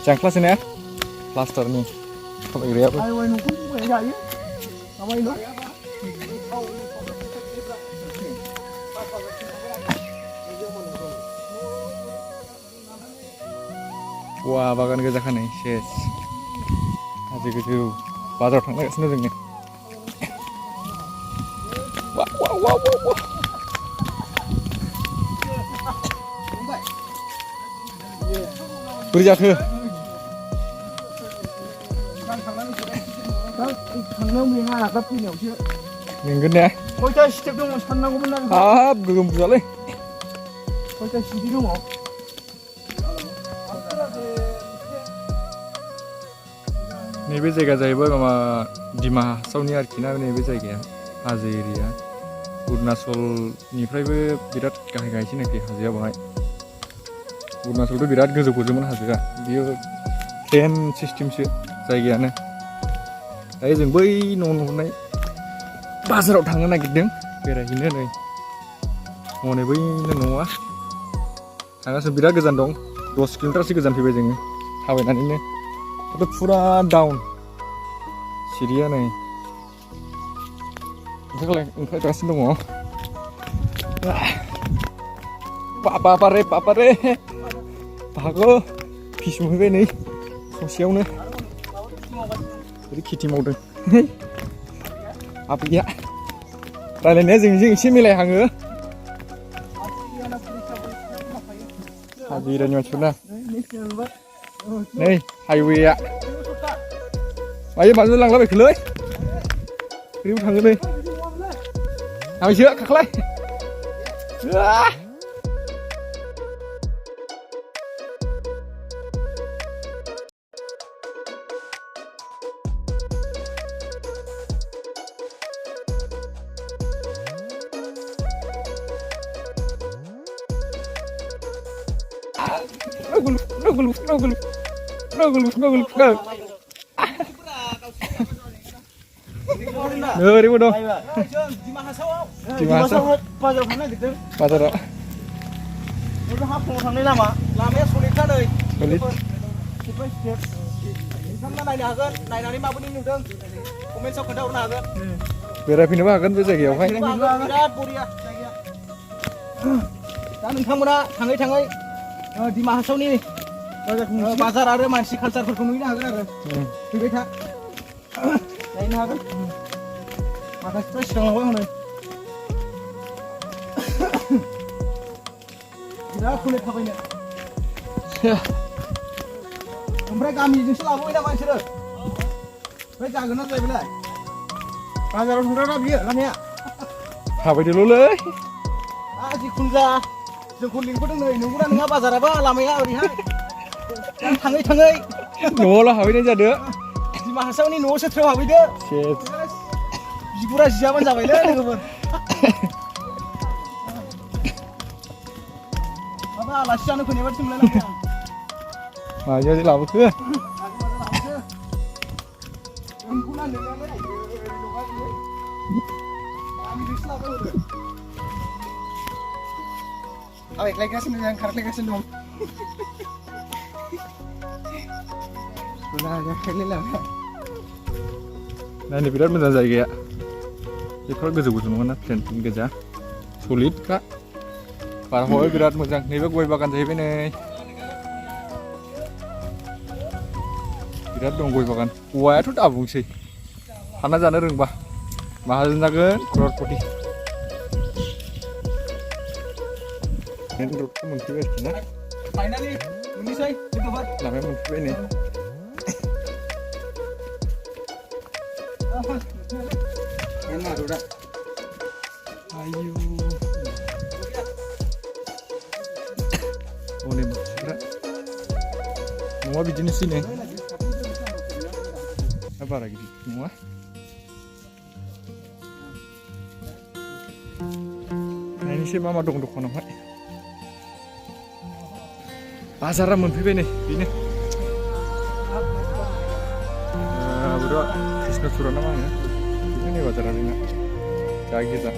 Jangklas ini ya, plaster nih. Kalau iri apa? Wah, bagan gajah kan nih, shes. Aji gitu, bazaar थांनो गासिनो जोङो. Wah, wah, wah, wah, wah. बोरै जाखो? मेंगोन ने? खयथा step दङ साननांगौमोन ना? हाब गोगोम बुजालै. खयथा सिरि दङ? नैबे जायगा जाहैबाय माबा दिमा हासावनि आरोखि ना नैबे जायगाया हाजो एरिया अरुणाचलनिफ्रायबो बिराद गाहाय गाहायसै नाखि हाजोआ बाहाय अरुणाचलथ' बिराद गोजौ गोजौमोन हाजोआ बियो प्लेन सिस्टेमसो जायगायानो दायो जों बै न' नुहुरनाय बाजाराव थांनो नागिरदों बेरायहैनो नै हनै बैनो न'आ थांगासिनो बिराद गोजान दं 10 किल'मिटारसो गोजान फैबाय जोङो थाबायनानैनो itu pura down Syria nih enggak kasih dong apa re bago fish mau nih sosialnya jadi kitty mau dong apa ya lainnya jeng sih milih hangu hadiran macuna nih highway ya ayo masuk lang lebih geloi ini thằng đây nào chưa khắc lấy No. Ribu dong. Di Mahasau. Di Mahasau. Bazaar थांनो नागिरदों. Bazaar. ओरैनो हाफुङाव थांनाय लामाया सलिदखा नै. Solid. Step नोंथांमोना नायनो हागोन नायनानै माबायदि नुदों कमेन्टआव खोन्थाहरनो हागोन. बेरायफैनोबो हागोन बे जायगायावहाय. बिराद बरिया जायगाया. दा नोंथांमोना थाङै दिमा हासावनि बाजार आरो मानसि कालचारफोरखौ नुनो हागोन आरो फैबाय था नायनो हागोन माखासेफ्रा सिगांलांबाय हनै बिराद सलिद थाबायनो ओमफ्राय गामिजोंसो लाबोबाय नामा नोंसोरो ओमफ्राय जागोन ना जाहैबायलाय बाजाराव थांग्रा बियो लामाया थाबायदोल'लै जिखुनु जा जोंखौ लिंबोदों नै नंगौना नङा बाजाराबा लामाया ओरैहाय थाङै न'आवल' हाबैनाय जादो दिमा हासावनि न'आवसो थ्रेव हाबैदो बिगुरा जियाबानो जाबायलै लोगोफोर माबा आलासि जानो फैनाय बायदि मोनलाय माजों लाबोखो Eklegasiनो yang karlegasiनो dong. Sudah ya kelilah. Nah ini biar moजां जायगाया बेफोर गोजौ गोजौ नङा ना प्लेन गोजा सलिड खा बारहावाया बिराद मोजां नैबे गय बागान जाहैबाय नै बिराद दं गय बागान औवायाथ' दाबुंसै फानना जानो रोंबा माहाजोन जागोन क्ररपति Ini roadku montibay na. Finally, unisay, dito ba? Lama montibay ni. Yan na, roda. Ayo. Oh ni maksudnya. Mau bikin sini. Apa lagi? Mau? Nah ini sih mama dong kono mak. Bazaar मोनफैबाय नै बेनो बर'आ कृष्णचुरा ना मा होनो बेनो नै बाजारा जोंना जा गोजा